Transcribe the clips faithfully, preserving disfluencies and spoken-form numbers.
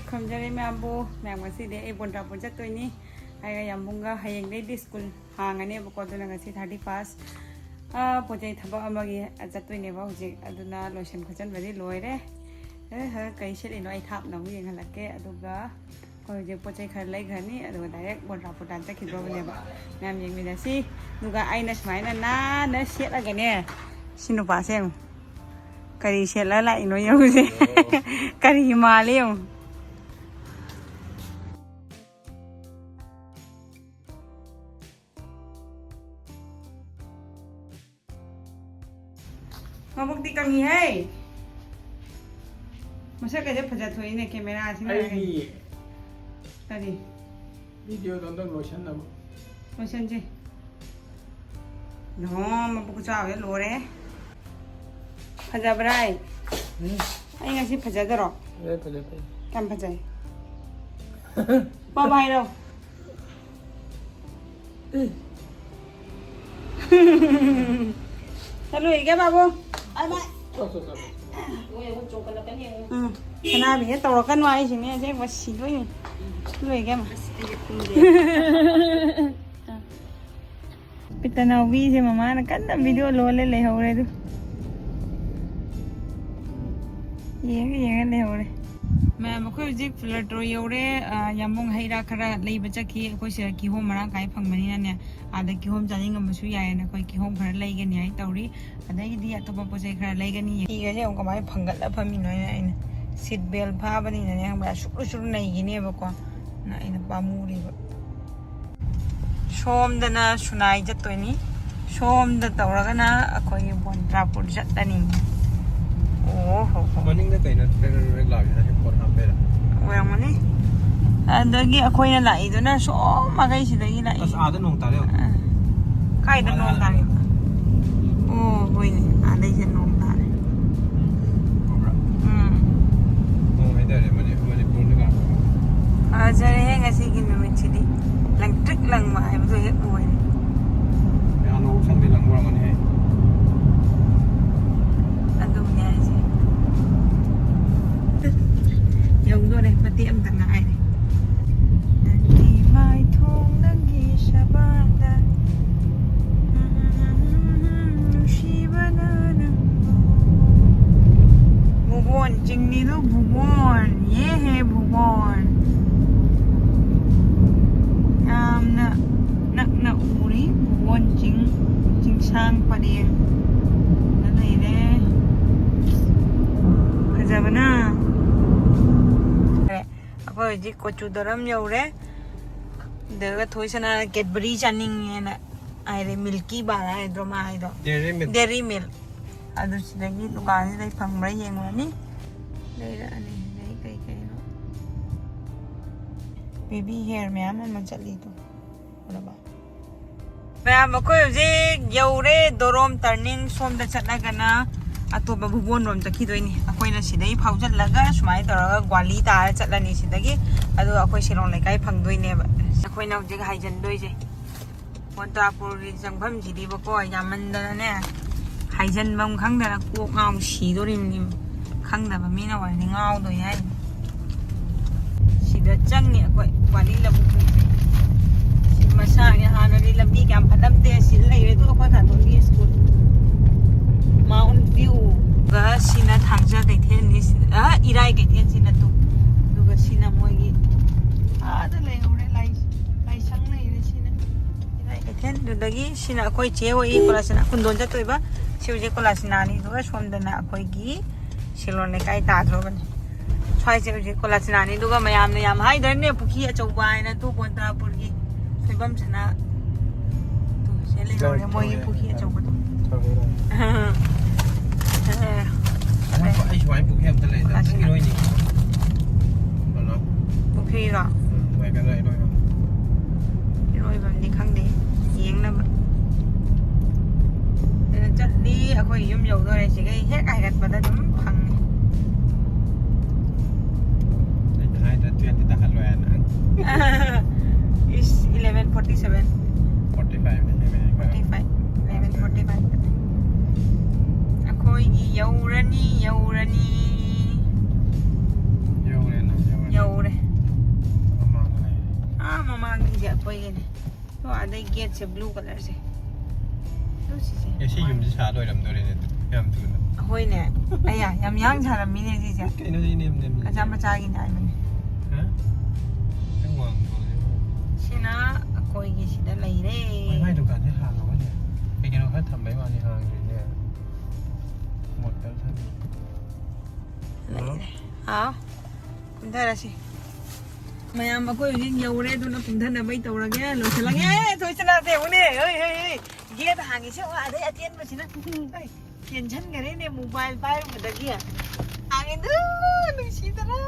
ꯈꯨꯔꯨꯝꯖꯔꯤ ꯃꯌꯥꯝꯕꯨ꯫ ꯃꯌꯥꯝ, ꯉꯁꯤꯗꯤ ꯑꯩ ꯕꯣꯟꯗ꯭ꯔꯥꯄꯨꯔ ꯆꯠꯇꯣꯏꯅꯤ꯫ ꯑꯩꯒ ꯌꯥꯝꯕꯨꯡꯒ ꯍꯌꯦꯡꯗꯩꯗꯤ ꯁ꯭ꯀꯨꯜ ꯍꯥꯡꯉꯅꯦꯕꯀꯣ, ꯑꯗꯨꯅ ꯉꯁꯤ ꯊꯥꯔꯇꯤ ꯐꯥꯔꯁ꯫ ꯄꯣꯠ ꯆꯩ ꯊꯕꯛ ꯑꯃꯒꯤ ꯆꯠꯇꯣꯏꯅꯦꯕ ꯍꯧꯖꯤꯛ, ꯑꯗꯨꯅ ꯂꯣꯏꯁꯟ ꯈꯣꯠꯆꯟꯕꯗꯤ ꯂꯣꯏꯔꯦ꯫ ꯑꯦ, ꯍ, ꯀꯩ ꯁꯦꯠꯂꯤꯅꯣ ꯑꯩ ꯊꯥꯞꯅ ꯑꯃꯨꯛ ꯌꯦꯡꯍꯜꯂꯛꯀꯦ꯫ ꯑꯗꯨꯒ ꯑꯩꯈꯣꯏ ꯍꯧꯖꯤꯛ ꯄꯣꯠ ꯆꯩ ꯈꯔ ꯂꯩꯈ꯭ꯔꯅꯤ, ꯑꯗꯨꯒ ꯗꯥꯏꯔꯦꯛ ꯕꯣꯟꯗ꯭ꯔꯥꯄꯨꯔ ꯇꯥꯟ ꯆꯠꯈꯤꯗ꯭ꯔꯣꯕꯅꯦꯕ꯫ ꯃꯌꯥꯝ ꯌꯦꯡꯃꯤꯟꯅꯁꯤ꯫ ꯑꯗꯨꯒ ꯑꯩꯅ ꯁꯨꯃꯥꯏꯅ ꯅꯥꯟꯅ ꯁꯦꯠꯂꯒꯅꯦ, ꯁꯤ ꯅꯨꯄꯥꯁꯦ ꯌꯦꯡꯉꯨ꯫ ꯀꯔꯤ ꯁꯦꯠꯂ ꯂꯥꯛꯏꯅꯣ ꯌꯦꯡꯉꯨꯁꯦ꯫ ꯀꯔꯤ ꯃꯥꯜꯂꯤ ꯌꯦꯡꯉꯨ꯫ ꯃꯕꯨꯛꯇꯤ ꯀꯪꯉꯤꯍꯦ꯫ ꯃꯁꯛ ꯀꯩꯗ ꯐꯖ ꯊꯣꯛꯏꯅꯦ ꯀꯦꯃꯦꯔꯥꯁꯤꯅ꯫ ꯑꯩꯒꯤ ꯀꯔꯤ? ꯚꯤꯗꯤꯑꯣꯗꯣ ꯑꯝꯇꯪ ꯂꯣꯏꯁꯟꯅꯕ꯫ ꯂꯣꯏꯁꯟꯁꯦ꯫ ꯅꯣ, ꯃꯕꯨꯛ ꯆꯥꯎꯔꯦ, ꯂꯣꯏꯔꯦ꯫ ꯐꯖꯕ꯭ꯔꯥ ꯑꯩ? ꯎꯝ꯫ ꯑꯩ ꯉꯁꯤ ꯐꯖꯗꯔꯣ? ꯐꯖꯩ, ꯐꯖꯩ, ꯐꯖꯩ꯫ ꯀꯌꯥꯝ ꯐꯖꯩ? ꯄꯥꯕ ꯍꯥꯏꯔꯣ꯫ ꯆꯠꯂꯨꯏꯒꯦ ꯕꯥꯕꯨ꯫ ꯕꯥꯏ ꯕꯥꯏ꯫ ꯆꯣ, ꯆꯣ, ꯆꯣ꯫ ꯎꯝ꯫ ꯁꯅꯥꯕꯤꯁꯦ ꯇꯧꯔꯛꯀꯅꯨ ꯍꯥꯏꯁꯤꯅꯦ, ꯑꯁꯦꯡꯕ ꯁꯤꯗꯣꯏꯅꯤ꯫ ꯆꯠꯂꯨꯏꯒꯦ ꯑꯃ꯫ ꯄꯤꯇꯅꯥꯎꯕꯤꯁꯦ ꯃꯃꯥꯅ ꯀꯟꯅ ꯚꯤꯗꯤꯑꯣ ꯂꯣꯜꯂꯦ ꯂꯩꯍꯧꯔꯦ ꯑꯗꯨ꯫ ꯌꯦꯡꯉ ꯌꯦꯡꯉ ꯂꯩꯍꯧꯔꯦ꯫ ꯃꯌꯥꯝ, ꯑꯩꯈꯣꯏ ꯍꯧꯖꯤꯛ ꯐ꯭ꯂꯣꯔ ꯇꯣꯔ ꯌꯧꯔꯦ꯫ ꯑ, ꯌꯥꯝꯕꯨꯡ ꯍꯩ ꯔꯥ ꯈꯔ ꯂꯩꯕ ꯆꯠꯈꯤ꯫ ꯑꯩꯈꯣꯏ ꯁꯤꯗ ꯀꯤꯍꯣꯝ ꯃꯔꯥꯡ ꯀꯥꯏ ꯐꯪꯕꯅꯤꯅꯅꯦ, ꯑꯥꯗ ꯀꯤꯍꯣꯝ ꯆꯥꯅꯤꯡꯉꯝꯕꯁꯨ ꯌꯥꯏꯌꯦꯅ ꯑꯩꯈꯣꯏ ꯀꯤꯍꯣꯝ ꯈꯔ ꯂꯩꯒꯅꯤ ꯍꯥꯏꯅ ꯇꯧꯔꯤ꯫ ꯑꯗꯒꯤꯗꯤ ꯑꯇꯣꯞꯄ ꯄꯣꯠ ꯆꯩ ꯈꯔ ꯂꯩꯒꯅꯤ꯫ ꯐꯤꯒꯁꯦ ꯑꯃꯨꯛ ꯀꯃꯥꯏꯅ ꯐꯪꯒꯠꯂ ꯐꯝꯃꯤꯅꯣ ꯍꯥꯏꯅ ꯑꯩꯅ ꯁꯤꯠ ꯕꯦꯜ ꯐꯥꯕꯅꯤꯅꯅꯦ, ꯈꯪꯕ꯭ꯔꯥ? ꯁꯨꯔꯨ ꯁꯨꯔꯨ ꯅꯩꯈꯤꯅꯦꯕꯀꯣ꯫ ꯑꯗꯨꯅ ꯑꯩꯅ ꯄꯥꯝꯃꯨꯔꯤꯕ꯫ ꯁꯣꯝꯗꯅ ꯁꯨꯅꯥꯏ ꯆꯠꯇꯣꯏꯅꯤ, ꯁꯣꯝꯗ ꯇꯧꯔꯒꯅ ꯑꯩꯈꯣꯏꯒꯤ ꯕꯣꯟꯗ꯭ꯔꯥꯄꯨꯔ ꯆꯠꯂꯅꯤ꯫ ꯑꯣ ꯍꯣ ꯍꯣ꯫ ꯃꯅꯤꯡꯗ ꯀꯩꯅꯣ ꯇ꯭ꯔꯦꯛ ꯇ꯭ꯔꯦꯛ ꯂꯥꯎꯔꯤꯗꯨꯅ ꯍꯦꯛ ꯄꯣꯠ ꯍꯥꯞꯄꯩꯔꯥ? ꯑꯣꯏꯔꯝꯒꯅꯤ꯫ ꯑꯗꯒꯤ ꯑꯩꯈꯣꯏꯅ ꯂꯥꯛꯏꯗꯨꯅ ꯁꯣꯝ ꯃꯥꯏꯀꯩꯁꯤꯗꯒꯤ ꯂꯥꯛꯏ꯫ ꯑꯁ, ꯑꯥꯗ ꯅꯣꯡ ꯇꯥꯔꯦ ꯌꯦꯡꯉꯣ꯫ ꯑꯥ꯫ ꯀꯥꯏꯗ ꯅꯣꯡ ꯇꯥꯔꯤꯕ? ꯑꯣ, ꯍꯣꯏꯅꯦ, ꯑꯥꯗꯩꯁꯦ ꯅꯣꯡ ꯇꯥꯔꯦ꯫ ꯎꯕ꯭ꯔꯥ? ꯎꯝ꯫ ꯅꯣꯡ ꯍꯥꯏꯇꯥꯔꯦ, ꯃꯅꯤ-, ꯃꯅꯤꯄꯨꯔꯅꯤ ꯀꯥꯏꯅ꯫ ꯐꯖꯔꯦꯍꯦ ꯉꯁꯤꯒꯤ ꯅꯨꯃꯤꯠꯁꯤꯗꯤ꯫ ꯂꯪꯇ꯭ꯔꯤꯛ ꯂꯪꯕ ꯍꯥꯏꯕꯗꯨ ꯍꯦꯛ ꯑꯣꯏꯔꯦ꯫ ꯌꯥꯝꯅ ꯎꯁꯪꯗꯤ ꯂꯪꯕ ꯑꯣꯏꯔꯝꯒꯅꯤꯍꯦ꯫ ꯑꯗꯨꯅꯦ ꯍꯥꯏꯁꯦ꯫ ꯌꯧ ꯂꯣꯏꯔꯦ, ꯃꯇꯦꯛ ꯑꯃꯇ ꯉꯥꯏꯔꯦ꯫ ꯅꯪꯒꯤ ꯃꯥꯏꯊꯣꯡ, ꯅꯪꯒꯤ ꯁꯕꯥꯟꯗ, ꯅꯨꯡꯁꯤꯕꯅ ꯅꯪꯕꯨ꯫ ꯚꯨꯕꯣꯟ ꯆꯤꯡꯅꯤꯗꯨ, ꯚꯨꯕꯣꯟ, ꯌꯦ ꯍꯦ ꯚꯨꯕꯣꯟ꯫ ꯌꯥꯝꯅ ꯅꯛꯅ ꯎꯔꯤ, ꯚꯨꯕꯣꯟ ꯆꯤꯡ, ꯆꯤꯡꯁꯥꯡ ꯄꯔꯦꯡ ꯂꯩꯔꯦ꯫ ꯐꯖꯕꯅ꯫ ꯑꯩꯈꯣꯏ ꯍꯧꯖꯤꯛ ꯀꯣꯆꯨꯗꯔꯝ ꯌꯧꯔꯦ꯫ ꯑꯗꯨꯒ ꯊꯣꯏꯁꯅ ꯀꯦꯗꯕꯔꯤ ꯆꯥꯅꯤꯡꯉꯦꯅ ꯍꯥꯏꯔꯦ, ꯃꯤꯜꯀꯤ ꯕꯥꯔ ꯍꯥꯏꯗ꯭ꯔꯣ ꯃꯥ ꯍꯥꯏꯗꯣ? Dairy milk. Dairy milk꯫ ꯑꯗꯨ ꯁꯤꯗꯒꯤ ꯗꯨꯀꯥꯟꯁꯤꯗꯩ ꯐꯪꯕ꯭ꯔꯥ ꯌꯦꯡꯉꯨꯔꯅꯤ꯫ ꯂꯩꯔꯛꯑꯅꯤ꯫ ꯑꯗꯩ ꯀꯩ ꯀꯩꯅꯣ baby hair ꯃꯌꯥꯝ ꯑꯃ ꯆꯠꯂꯤꯗꯣ꯫ ꯎꯔꯕ? ꯃꯌꯥꯝ, ꯑꯩꯈꯣꯏ ꯍꯧꯖꯤꯛ ꯌꯧꯔꯦ ꯗꯣꯔꯣꯝ turning꯫ ꯁꯣꯝꯗ ꯆꯠꯂꯒꯅ ꯑꯇꯣꯞꯄ ꯚꯨꯕꯣꯟ ꯔꯣꯝ ꯆꯠꯈꯤꯗꯣꯏꯅꯤ꯫ ꯑꯩꯈꯣꯏꯅ ꯁꯤꯗꯩ ꯐꯥꯎꯖꯠꯂꯒ ꯁꯨꯃꯥꯏꯅ ꯇꯧꯔꯒ ꯒ꯭ꯋꯥꯂꯤ ꯇꯥꯔ ꯆꯠꯂꯅꯤ ꯁꯤꯗꯒꯤ꯫ ꯑꯗꯨꯒ ꯑꯩꯈꯣꯏ ꯁꯤꯂꯣꯡ ꯂꯩꯀꯥꯏ ꯐꯪꯗꯣꯏꯅꯦꯕ꯫ ꯑꯩꯈꯣꯏꯅ ꯍꯧꯖꯤꯛ ꯍꯥꯏꯖꯟꯗꯣꯏꯁꯦ꯫ ꯃꯣꯟꯇꯥꯄꯨꯔꯒꯤ ꯆꯪꯐꯝꯁꯤꯗꯤꯕꯀꯣ, ꯌꯥꯝꯃꯟꯗꯅꯅꯦ, ꯍꯥꯏꯖꯟꯐꯝ ꯈꯪꯗꯅ ꯀꯣꯛ ꯉꯥꯎ ꯁꯤꯗꯣꯔꯤꯕꯅꯤ꯫ ꯈꯪꯗꯕ ꯃꯤꯅ ꯑꯣꯏꯔꯗꯤ ꯉꯥꯎꯗꯣꯏ ꯍꯥꯏ꯫ ꯁꯤꯗ ꯆꯪꯉꯦ ꯑꯩꯈꯣꯏ ꯋꯥꯂꯤ ꯂꯧꯕꯨꯛ ꯍꯧꯖꯤꯛ꯫ ꯁꯤ ꯃꯁꯥꯒꯤ ꯍꯥꯟꯅꯗꯤ ꯂꯝꯕꯤ ꯀꯌꯥꯝ ꯐꯠꯂꯝꯗꯦ꯫ ꯁꯤ ꯂꯩꯔꯦ꯫ ꯑꯗꯨ ꯑꯩꯈꯣꯏ ꯈꯥꯗꯣꯛꯒꯤ ꯁ꯭ꯀꯨꯜ꯫ Mount View꯫ ꯑꯗꯨꯒ ꯁꯤꯅ ꯊꯥꯡꯖ ꯀꯩꯊꯦꯜꯅꯤ꯫ ꯁꯤ-, ꯑ, ꯏꯔꯥꯏ ꯀꯩꯊꯦꯜꯁꯤꯅ ꯇꯨ꯫ ꯑꯗꯨꯒ ꯁꯤꯅ ꯃꯣꯏꯒꯤ ꯑꯥꯗ ꯂꯩꯍꯧꯔꯦ꯫ ꯂꯥꯏ-, ꯂꯥꯏꯁꯪ ꯂꯩꯔꯦ ꯁꯤꯅ꯫ ꯏꯔꯥꯏ ꯀꯩꯊꯦꯜꯗꯨꯗꯒꯤ ꯁꯤꯅ ꯑꯩꯈꯣꯏ ꯆꯦ ꯍꯣꯏ ꯀꯣꯂꯥꯁꯅꯥ ꯈꯨꯟꯗꯣꯟ ꯆꯠꯇꯣꯏꯕ꯫ ꯁꯤ ꯍꯧꯖꯤꯛ ꯀꯣꯂꯥꯁꯅꯥꯅꯤ꯫ ꯑꯗꯨꯒ ꯁꯣꯝꯗꯅ ꯑꯩꯈꯣꯏꯒꯤ ꯁꯤꯂꯣꯟ ꯂꯩꯀꯥꯏ ꯇꯥꯗ꯭ꯔꯣꯕꯅꯤ꯫ ꯁ꯭ꯋꯥꯏꯁꯦ ꯍꯧꯖꯤꯛ ꯀꯣꯂꯥꯁꯅꯥꯅꯤ꯫ ꯑꯗꯨꯒ ꯃꯌꯥꯝꯅ ꯌꯥꯝ ꯍꯥꯏꯗ꯭ꯔꯅꯦ, ꯄꯨꯈ꯭ꯔꯤ ꯑꯆꯧꯕ ꯍꯥꯏꯅ ꯇꯨ ꯕꯣꯟꯇꯥꯄꯨꯔꯒꯤ ꯁꯣꯏꯕꯝ ꯁꯅꯥ꯫ ꯇꯨ, ꯁꯦ ꯂꯩꯍꯧꯔꯦ ꯃꯣꯏꯒꯤ ꯄꯨꯈ꯭ꯔꯤ ꯑꯆꯧꯕꯗꯣ꯫ ꯑꯩ ꯁꯨꯃꯥꯏꯅ ꯄꯨꯈ꯭ꯔꯤ ꯑꯝꯇ ꯂꯩꯗ꯫ ꯑꯁꯤꯅ꯫ ꯏꯔꯣꯏꯅꯤ꯫ ꯍꯜꯂꯣ꯫ ꯄꯨꯈ꯭ꯔꯤꯔꯣ? ꯎꯝ, ꯃꯣꯏ ꯀꯩꯅꯣ ꯏꯔꯣꯏꯕꯝ꯫ ꯏꯔꯣꯏꯕꯝꯗꯤ ꯈꯪꯗꯦ, ꯌꯦꯡꯅꯕ꯫ ꯑꯗꯨꯅ ꯆꯠꯂꯤ, ꯑꯩꯈꯣꯏ ꯌꯨꯝ ꯌꯧꯗꯣꯔꯦ꯫ ꯁꯤꯒꯩ ꯍꯦꯛ ꯍꯥꯏꯒꯠꯄꯗ ꯑꯗꯨꯝ ꯐꯪꯉꯦ꯫ ꯑꯩꯅ ꯍꯥꯏꯗ꯭ꯔꯥ, twelve ꯇ ꯇꯥꯈꯠꯂꯣ ꯍꯥꯏꯅ꯫ It's eleven forty seven꯫ Forty five ꯅꯦ, minute ꯈꯔ꯫ Forty five, eleven forty five꯫ ꯑꯩꯈꯣꯏꯒꯤ ꯌꯧꯔꯅꯤ, ꯌꯧꯔꯅꯤ꯫ ꯌꯧꯔꯦꯅ꯫ ꯑꯣ, ꯑꯗꯩ ꯒꯦꯠꯁꯦ ꯕ꯭ꯂꯨ ꯀꯂꯔꯁꯦ꯫ ꯑꯗꯨ ꯁꯤꯁꯦ꯫ ꯑꯦ, ꯁꯤ ꯌꯨꯝꯁꯦ ꯁꯥ ꯂꯣꯏꯔꯝꯗꯣꯔꯦꯅꯦ, ꯑꯗꯨ ꯌꯥꯝ ꯊꯨꯅ꯫ ꯍꯣꯏꯅꯦ꯫ ꯑꯌꯥ, ꯌꯥꯝ ꯌꯥꯡ ꯁꯥꯔꯝꯃꯤꯅꯦ ꯁꯤꯁꯦ꯫ ꯀꯩꯅꯣ, ꯁꯤ ꯅꯦꯝ ꯅꯦꯝ꯫ ꯃꯆꯥ ꯃꯆꯥꯒꯤꯅꯦ ꯍꯥꯏꯕꯅꯦ꯫ ꯍꯥ? ꯈꯤꯇꯪ ꯋꯥꯡꯕ ꯇꯧꯔꯁꯦ꯫ ꯁꯤꯅ ꯑꯩꯈꯣꯏꯒꯤ ꯁꯤꯗ ꯂꯩꯔꯦ꯫ ꯃꯣꯏ ꯃꯥꯏ ꯗꯨꯀꯥꯟꯁꯦ ꯍꯥꯡꯉꯕꯅꯦ꯫ ꯀꯩ ꯀꯩꯅꯣ ꯈꯔ ꯊꯝꯕꯩ ꯋꯥꯅꯤ, ꯍꯥꯡꯗ꯭ꯔꯤꯁꯦ꯫ ꯃꯣꯇꯔ ꯊꯝꯃꯤ꯫ ꯂꯩꯔꯦ꯫ ꯍꯥꯎ꯫ ꯀꯨꯝꯊꯔꯁꯤ꯫ ꯃꯌꯥꯝ, ꯑꯩꯈꯣꯏ ꯍꯧꯖꯤꯛ ꯌꯧꯔꯦ, ꯑꯗꯨꯅ ꯀꯨꯝꯊꯅꯕꯩ ꯇꯧꯔꯒꯦ, ꯂꯣꯏꯁꯤꯜꯂꯒꯦ꯫ ꯑꯦ, ꯊꯣꯏꯁꯅꯥꯁꯦ ꯌꯦꯡꯉꯨꯅꯦ꯫ ꯍꯣꯏ, ꯍꯣꯏ, ꯍꯣꯏ꯫ ꯒꯦꯠ ꯍꯥꯡꯉꯤꯁꯦ, ꯑꯣ, ꯑꯗꯩ ꯑꯇꯦꯟꯕꯁꯤꯅ꯫ ꯍꯣꯏ, ꯇꯦꯟꯁꯟꯈꯔꯦꯅꯦ, ꯃꯣꯕꯥꯏꯜ ꯄꯥꯏꯔꯨꯕꯗꯒꯤ꯫ ꯍꯥꯡꯉꯤꯗꯨ, ꯅꯨꯡꯁꯤꯗ꯭ꯔꯥ?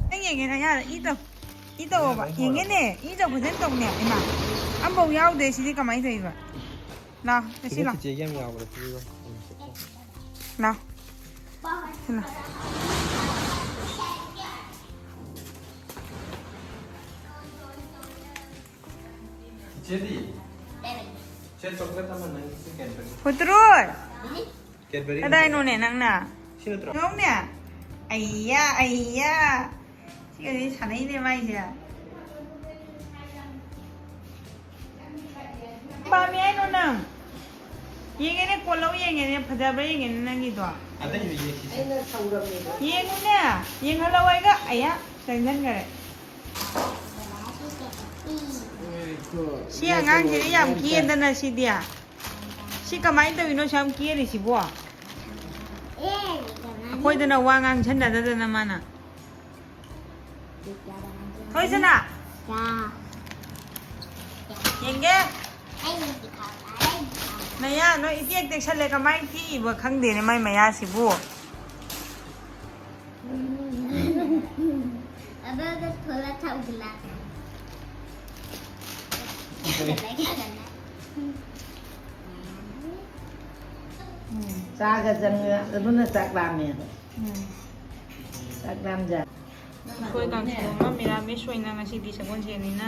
ꯅꯪ ꯌꯦꯡꯉꯦ, ꯅꯌꯥ, ꯏ ꯇꯧ꯫ ꯏ ꯇꯧꯑꯣꯕ꯫ ꯌꯦꯡꯉꯦꯅꯦ, ꯏ ꯇꯧ ꯐꯖꯅ ꯇꯧꯅꯦ꯫ ꯏꯃꯥ, ꯑꯝꯐꯥꯎ ꯌꯥꯎꯗꯦ꯫ ꯁꯤꯗꯤ ꯀꯃꯥꯏꯅ ꯇꯧꯔꯤꯕ? ꯂꯥꯎ, ꯁꯤ ꯂꯥꯎ꯫ ꯆꯤꯆꯦꯒꯤ ꯌꯥꯝ ꯌꯥꯎꯕꯅꯦ, ꯄꯤꯕꯤꯔꯣ꯫ ꯂꯥꯎ꯫ ꯁꯤ ꯂꯥꯎ꯫ ꯏꯆꯦꯗꯤ? ꯆꯦ, ꯆꯣꯀ꯭ꯂꯦꯠ ꯑꯃ ꯅꯪꯒꯤ ꯀꯦꯗꯕꯔꯤ꯫ ꯍꯨꯇ꯭ꯔꯨꯏ! ꯀꯦꯗꯕꯔꯤ ꯑꯃ꯫ ꯀꯗꯥꯏꯅꯣꯅꯦ ꯅꯪꯅ? ꯁꯤ ꯅꯠꯇ꯭ꯔꯣ? ꯌꯦꯡꯉꯨꯅꯦ꯫ ꯑꯩꯌꯥ, ꯑꯩꯌꯥ꯫ ꯁꯤꯒꯗꯤ ꯁꯥꯟꯅꯩꯅꯦ ꯃꯥꯏꯁꯦ꯫ ꯄꯥꯝꯃꯤ ꯍꯥꯏꯅꯣ ꯅꯪ? ꯌꯦꯡꯉꯦꯅꯦ, ꯀꯣꯜꯂꯧ ꯌꯦꯡꯉꯦꯅꯦ, ꯐꯖꯕ꯭ꯔꯥ ꯌꯦꯡꯉꯦꯅꯦ ꯅꯪꯒꯤꯗꯣ꯫ ꯑꯇꯩꯁꯨ ꯌꯦꯡꯁꯤꯁꯦ꯫ ꯌꯦꯡꯉꯨꯅꯦ, ꯌꯦꯡꯍꯜꯂꯧ ꯍꯥꯏꯒ꯫ ꯑꯌꯥ, ꯆꯪꯁꯤꯟꯈꯔꯦ꯫ ꯁꯤ ꯑꯉꯥꯡꯁꯤꯗꯤ ꯌꯥꯝ ꯀꯦꯗꯅ ꯁꯤꯗꯤ꯫ ꯁꯤ ꯀꯃꯥꯏꯅ ꯇꯧꯔꯤꯅꯣ ꯁꯤ ꯌꯥꯝ ꯀꯦꯔꯤꯁꯤꯕꯣ? ꯑꯩꯈꯣꯏꯗꯅ ꯋꯥ ꯉꯥꯡꯁꯟꯅꯗꯗꯅ ꯃꯥꯅ꯫ ꯊꯣꯏꯁꯅꯥ꯫ ꯌꯦꯡꯒꯦ꯫ ꯃꯌꯥ ꯅꯣꯏ ꯏꯇꯦꯛ ꯇꯦꯛꯁꯜꯂꯦ, ꯀꯃꯥꯏꯅ ꯇꯦꯛꯏꯕ ꯈꯪꯗꯦꯅꯦ ꯃꯥꯏ ꯃꯌꯥꯁꯤꯕꯨ꯫ अब अगर थोड़ा सा उगला क्या करना है? ꯆꯥꯒ ꯆꯪꯉ ꯑꯗꯨꯅ ꯆꯥꯛ ꯂꯥꯝꯃꯦꯕ꯫ ꯆꯥꯛ ꯂꯥꯝꯖ꯫ ꯎꯁꯣꯏ ꯀꯥꯡꯁꯨ ꯑꯃ ꯃꯤꯔꯥꯃꯤꯁ ꯑꯣꯏꯅ ꯉꯁꯤꯗꯤ ꯁꯒꯣꯜꯁꯦꯟꯅꯤꯅ꯫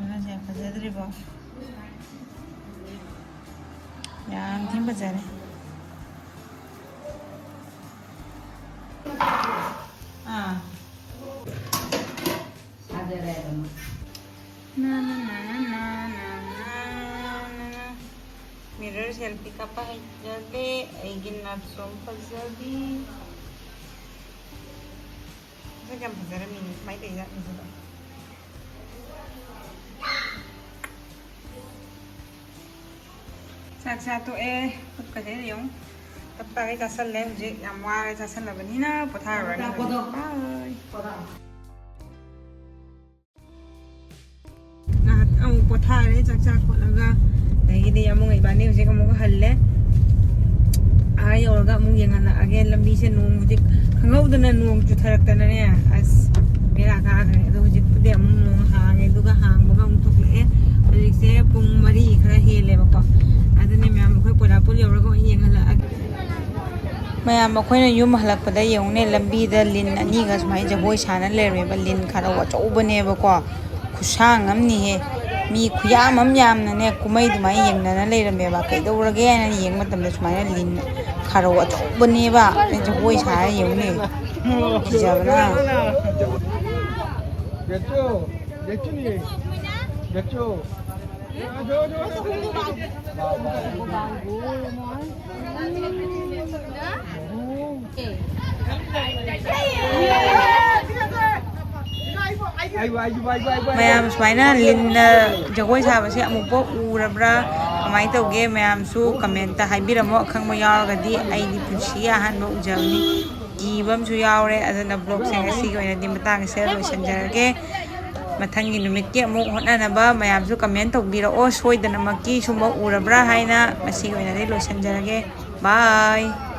ꯃꯥꯁꯦ ꯐꯖꯗ꯭ꯔꯤꯕꯣ? ꯌꯥꯝ ꯊꯤꯅ ꯐꯖꯔꯦ꯫ ꯑꯥ꯫ ꯅꯥ, ꯅꯥ, ꯅꯥ꯫ Mirror selfie ꯀꯥꯞꯄ ꯍꯩꯖꯗꯦ꯫ ꯑꯩꯒꯤ ꯅꯥꯠꯁꯨ ꯐꯖꯕꯤ꯫ ꯃꯁꯛ ꯌꯥꯝ ꯐꯖꯔꯝꯃꯤꯅꯦ꯫ ꯀꯃꯥꯏꯅ ꯇꯧꯔꯤꯖꯥꯠꯅꯣ ꯁꯤꯕꯣ? ꯆꯥꯛ ꯆꯥ ꯇꯣꯛꯑꯦ꯫ ꯈꯨꯠꯀꯁꯦ ꯌꯦꯡꯉꯨ꯫ ꯇꯞ ꯇꯥꯒꯩ ꯆꯥꯁꯜꯂꯦ꯫ ꯍꯧꯖꯤꯛ ꯌꯥꯝ ꯋꯥꯔꯦ ꯆꯥꯁꯜꯂꯕꯅꯤꯅ ꯄꯣꯊꯥꯔꯨꯔꯅꯤ꯫ ꯄꯣꯊꯥ, ꯄꯣꯊꯥ꯫ Bye꯫ ꯄꯣꯊꯥ꯫ ꯉꯥꯏꯍꯥꯛ ꯑꯃꯨꯛ ꯄꯣꯊꯥꯔꯦ ꯆꯥꯛ ꯆꯥ ꯈꯣꯠꯂꯒ꯫ ꯑꯗꯒꯤꯗꯤ ꯑꯃꯨꯛ ꯏꯕꯥꯅꯤ ꯍꯧꯖꯤꯛ ꯑꯃꯨꯛ ꯍꯜꯂꯦ꯫ ꯑꯥ ꯌꯧꯔꯒ ꯑꯃꯨꯛ ꯌꯦꯡꯍꯜꯂꯛꯑꯒꯦ꯫ ꯂꯝꯕꯤꯁꯦ ꯅꯣꯡ ꯍꯧꯖꯤꯛ ꯈꯪꯍꯧꯗꯅ ꯅꯣꯡ ꯆꯨꯊꯔꯛꯇꯅꯅꯦ꯫ ꯑꯁ ꯕꯦꯔꯥ ꯀꯥꯈ꯭ꯔꯦ꯫ ꯑꯗꯣ ꯍꯧꯖꯤꯛꯄꯨꯗꯤ ꯑꯃꯨꯛ ꯅꯣꯡ ꯍꯥꯡꯉꯦ꯫ ꯑꯗꯨꯒ ꯍꯥꯡꯕꯒ ꯑꯃꯨꯛ ꯊꯣꯛꯂꯛꯑꯦ꯫ ꯍꯧꯖꯤꯛꯁꯦ ꯄꯨꯡ ꯃꯔꯤ ꯈꯔ ꯍꯦꯜꯂꯦꯕꯀꯣ꯫ ꯑꯗꯨꯅꯦ ꯃꯌꯥꯝ ꯑꯩꯈꯣꯏ ꯄꯣꯂꯥꯄꯨꯔ ꯌꯧꯔꯒ ꯑꯣꯏꯅ ꯌꯦꯡꯍꯜꯂꯛꯑꯒꯦ꯫ ꯃꯌꯥꯝ ꯑꯩꯈꯣꯏꯅ ꯌꯨꯝ ꯍꯜꯂꯛꯄꯗ ꯌꯦꯡꯉꯨꯅꯦ, ꯂꯝꯕꯤꯗ ꯂꯤꯟ ꯑꯅꯤꯒ ꯁꯨꯃꯥꯏꯅ ꯖꯒꯣꯏ ꯁꯥꯅ ꯂꯩꯔꯝꯃꯦꯕ꯫ ꯂꯤꯟ ꯈꯥꯔꯧ ꯑꯆꯧꯕꯅꯦꯕꯀꯣ꯫ ꯈꯨꯁꯥꯡ ꯑꯃꯅꯤꯍꯦ꯫ ꯃꯤ ꯈꯨꯌꯥꯝ ꯑꯃ ꯌꯥꯝꯅꯅꯦ ꯀꯨꯝꯍꯩ ꯑꯗꯨꯃꯥꯏꯅ ꯌꯦꯡꯅꯅ ꯂꯩꯔꯝꯃꯦꯕ꯫ ꯀꯩꯗꯧꯔꯒꯦ ꯍꯥꯏꯅ ꯌꯦꯡꯕ ꯃꯇꯝꯗ ꯁꯨꯃꯥꯏꯅ ꯂꯤꯟ ꯈꯥꯔꯧ ꯑꯆꯧꯕꯅꯦꯕ꯫ ꯖꯒꯣꯏ ꯁꯥꯔ ꯌꯦꯡꯉꯨꯅꯦ꯫ ꯀꯤꯖꯕꯅ꯫ ꯃꯌꯥꯝ ꯁꯨꯃꯥꯏꯅ ꯂꯤꯟꯅ ꯖꯒꯣꯏ ꯁꯥꯕꯁꯦ ꯑꯃꯨꯛꯐꯥꯎ ꯎꯔꯕ꯭ꯔꯥ? ꯀꯃꯥꯏꯅ ꯇꯧꯒꯦ? ꯃꯌꯥꯝꯁꯨ ꯀꯃꯦꯟꯇ ꯍꯥꯏꯕꯤꯔꯝꯃꯣ꯫ ꯑꯈꯪꯕ ꯌꯥꯎꯔꯒꯗꯤ꯫ ꯑꯩꯗꯤ ꯄꯨꯟꯁꯤꯒꯤ ꯑꯍꯥꯟꯕ ꯎꯖꯕꯅꯤ꯫ ꯀꯤꯕ ꯑꯃꯁꯨ ꯌꯥꯎꯔꯦ꯫ ꯑꯗꯨꯅ ꯕ꯭ꯂꯣꯒꯁꯦ ꯉꯁꯤꯒꯤ ꯑꯣꯏꯅꯗꯤ ꯃꯇꯥꯡ ꯑꯁꯤꯗ ꯂꯣꯏꯁꯤꯟꯖꯔꯒꯦ꯫ ꯃꯊꯪꯒꯤ ꯅꯨꯃꯤꯠꯀꯤ ꯑꯃꯨꯛ ꯍꯣꯠꯅꯅꯕ ꯃꯌꯥꯝꯁꯨ ꯀꯃꯦꯟ ꯇꯧꯕꯤꯔꯛꯑꯣ꯫ ꯁꯣꯏꯗꯅꯃꯛꯀꯤ ꯁꯨꯝꯕ ꯎꯔꯕ꯭ꯔꯥ ꯍꯥꯏꯅ꯫ ꯉꯁꯤꯒꯤ ꯑꯣꯏꯅꯗꯤ ꯂꯣꯏꯁꯤꯟꯖꯔꯒꯦ꯫ Bye꯫